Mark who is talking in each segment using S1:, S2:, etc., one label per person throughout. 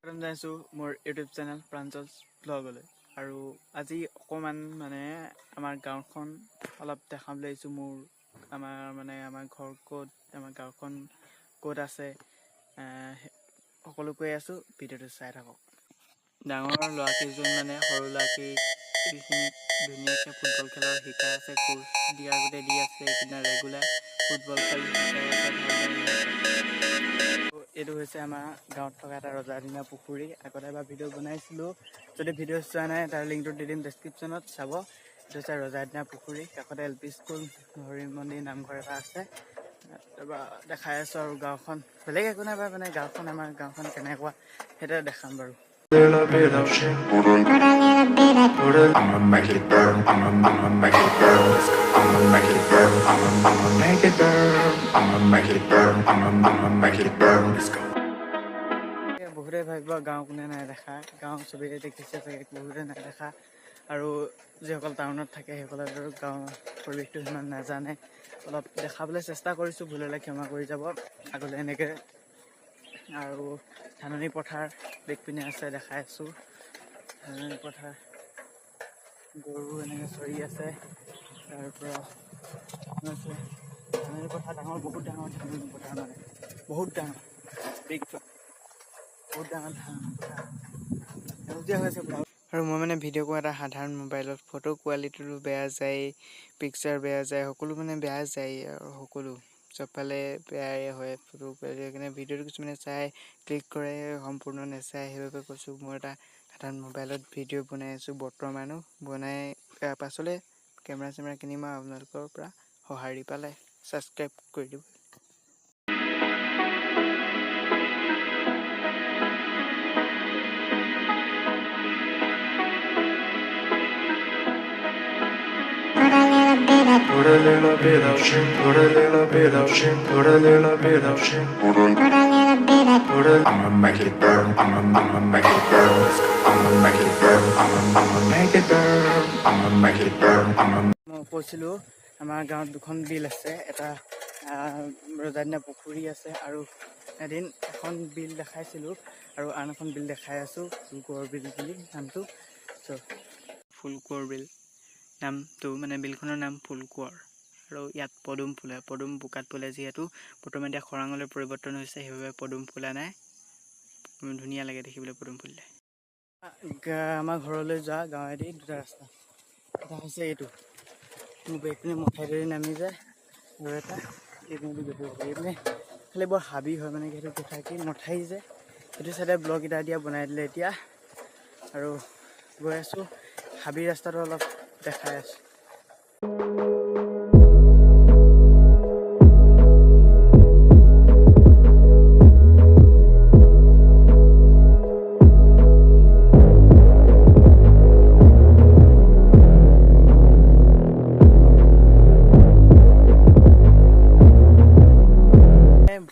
S1: স্বাগতম জনাইছোঁ মোৰ ইউটিউব চেনেল প্ৰাঞ্জল ব্লগলৈ। আৰু আজি অকণমান মানে আমাৰ গাঁওখন অলপ দেখাম বুলি আহিছোঁ। আমাৰ মানে আমাৰ ঘৰ ক'ত, আমাৰ গাঁওখন ক'ত আছে, সকলো কৈ আছোঁ, ভিডিঅ'টো চাই থাকক। ডাঙৰ ল'ৰাকেইজন মানে সৰু ল'ৰাকেইখিনিক ধুনীয়াকৈ ফুটবল খেলৰ শিকাই আছে, কোচ দিয়াৰ আগতে দি আছে, সেইদিনা ৰেগুলাৰ ফুটবল খেল শিকাই আছে। এইটো হৈছে আমাৰ গাঁৱত থকা এটা ৰজাদিনীয়া পুখুৰী। আগতে এবাৰ ভিডিঅ' বনাইছিলোঁ, যদি ভিডিঅ' চোৱা নাই তাৰ লিংকটো দি দিম ডেছক্ৰিপশ্যনত, চাব। এইটো হৈছে ৰজাদিনীয়া পুখুৰী, কাষতে এল পি স্কুল, হৰি মন্দিৰ নামঘৰ এটা আছে। তাৰপৰা দেখাই আছোঁ আৰু গাঁওখন, বেলেগ একো নাই বাৰু, মানে গাঁওখন আমাৰ গাঁওখন কেনেকুৱা সেইটো দেখাম বাৰু।
S2: I'ma make it burn, I'ma make it burn, I'ma make it burn, I'ma make it burn, I'ma make it burn, I'ma make it burn, let's go.
S1: বহুতে ভাবিব গাঁও কোনে নাই দেখা, গাঁও চবেই দেখিছে চাগে, বহুতে নাই দেখা। আৰু যিসকল টাউনত থাকে সেইসকলে গাঁৱৰ পৰিৱেশটো সিমান নাজানে। অলপ দেখাবলৈ চেষ্টা কৰিছোঁ, ভুল হ'লে ক্ষমা কৰি যাব আগলৈ এনেকৈ। আৰু ধাননি পথাৰ বেগপিনে আছে, দেখাই আছোঁ। ধাননি পথাৰ, গৰু এনেকৈ চৰি আছে। তাৰপৰা আছে ধাননি পথাৰ, ডাঙৰ, বহুত ডাঙৰ ধাননি পথাৰ, মানে বহুত ডাঙৰ, বিগ, বহুত ডাঙৰ ধান পথাৰ, সেউজীয়া হৈছে পুৰা। আৰু মই মানে ভিডিঅ' কৰোঁ এটা সাধাৰণ মোবাইলত, ফটো কোৱালিটিটো বেয়া যায়, পিকচাৰ বেয়া যায়, সকলো মানে বেয়া যায়, আৰু সকলো চবফালে বেয়াই হয় ফটো কোৱালিটি। সেইকাৰণে ভিডিঅ'টো কিছুমানে চাই ক্লিক কৰে, সম্পূৰ্ণ নাচায়। সেইবাবে কৈছোঁ, মই এটা সাধাৰণ মোবাইলত ভিডিঅ' বনাই আছোঁ বৰ্তমানো বনাই, পাছলৈ কেমেৰা চেমেৰা কিনিম আৰু আপোনালোকৰ পৰা সঁহাৰি পালে ছাবস্ক্ৰাইব কৰি দিব।
S2: Put a little bit of shit, put a little bit of shit, put a little bit of shit, put a put a I'ma make it burn, I'ma make it burn, I'ma make it burn, I'ma make it burn, I'ma make it burn, I'ma
S1: মই কৈছিলোঁ আমাৰ গাঁৱত দুখন বিল আছে, এটা ৰজাদিনীয়া পুখুৰী আছে, আৰু এদিন এখন বিল দেখাইছিলোঁ আৰু আন এখন বিল দেখাই আছোঁ, ফুলকোঁৱৰ বিল বুলি নামটো। চ' ফুলকোঁৱৰ বিল নামটো, মানে বিলখনৰ নাম ফুলকোঁৱৰ। আৰু ইয়াত পদুম ফুলে, পদুম বোকাত ফুলে, যিহেতু বৰ্তমান এতিয়া খৰাঙলৈ পৰিৱৰ্তন হৈছে, সেইবাবে পদুম ফুলা নাই। ধুনীয়া লাগে দেখিবলৈ পদুম ফুলিলে। আমাৰ ঘৰলৈ যোৱা গাঁৱেদি দুটা ৰাস্তা, এটা হৈছে এইটো, মোৰ এইপিনে মথাউৰি নামি যায়, আৰু এটা এইপিনেদি গৈ থাকিব পাৰি। এইপিনে খালি বৰ হাবি হয়, মানে সেইটো কথা কি মথাউৰি যে সেইটো চাইডে ব্লক এটা দিয়া বনাই দিলে এতিয়া। আৰু গৈ আছোঁ, হাবি ৰাস্তাটো অলপ দেখাই আছোঁ।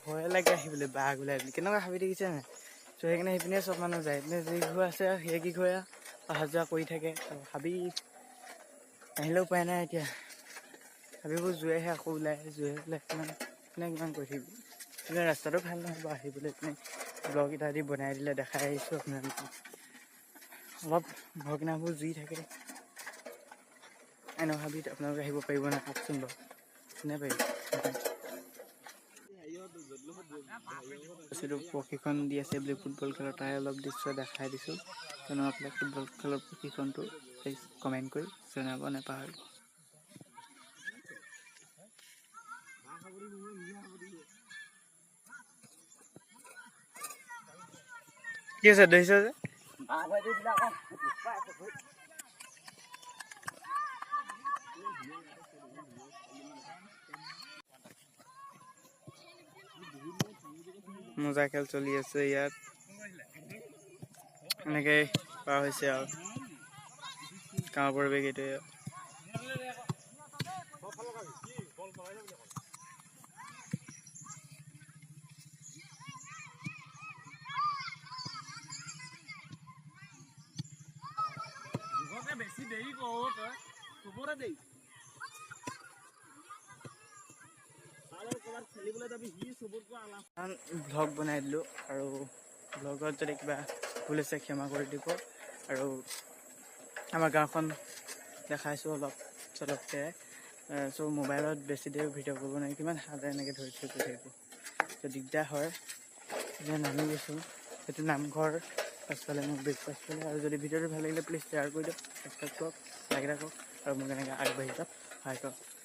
S1: ভয় লাগে আহিবলৈ, বাঘ ওলাই বুলি, কেনেকুৱা হাবি দেখিছে নাই। ত' সেইকাৰণে সেইপিনে চব মানুহ যায়, সেইপিনে যি ঘৰ আছে সেই কি ঘৰে অহা যোৱা কৰি থাকে। আৰু হাবি আহিলেও উপায় নাই, এতিয়া হাবিবোৰ জুৱেহে আকৌ ওলাই, জুৱে ওলাই কিমান কোনে কিমান কৰি থাকিব। এইপিনে ৰাস্তাটো ভাল নহয় বাৰু আহিবলৈ, এইপিনে ব্লক এটা দি বনাই দিলে, দেখাই আহিছোঁ আপোনালোকক। অলপ ঘৰ কিনাবোৰ জুই থাকে, এনেকুৱা হাবিত আপোনালোকে আহিব পাৰিব নাই কওকচোন বাৰু, কোনে পাৰিব। প্ৰশিক্ষণ দি আছে বুলি ফুটবল খেলৰ, তাৰে অলপ দৃশ্য দেখাই দিছোঁ। কেনেকুৱা পালে ফুটবল খেলৰ প্ৰশিক্ষণটো প্লিজ কমেণ্ট কৰি জনাব নাপাহৰিব। কি আছে দেখিছ যে মজা খেল চলি আছে ইয়াত, এনেকেই পাৰ হৈছে আৰু গাঁৱৰ পৰিৱেশ এইটোৱে।
S3: বেছি দেৰি কৰো তই, চবতে দেৰি।
S1: কাৰণ ভ্লগ বনাই দিলোঁ আৰু ভ্লগত যদি কিবা ভুল হৈছে, ক্ষমা কৰি দিব। আৰু আমাৰ গাঁওখন দেখাইছোঁ অলপ চলপকৈ। চ' মোবাইলত বেছি দেৰি ভিডিঅ' কৰিব নোৱাৰি, কিমান হাতে এনেকৈ ধৰি থৈ গৈ থাকিব, ত' দিগদাৰ হয়। এতিয়া নামি গৈছোঁ। সেইটো নামঘৰ পাছফালে, মোৰ ব্ৰিজ পাছফালে। আৰু যদি ভিডিঅ'টো ভাল লাগিলে, প্লিজ শ্বেয়াৰ কৰি দিয়ক, ছাবস্ক্ৰাইব কৰক, লাগি থাকক আৰু মোক এনেকৈ আগবাঢ়ি যাওক সহায় কৰক।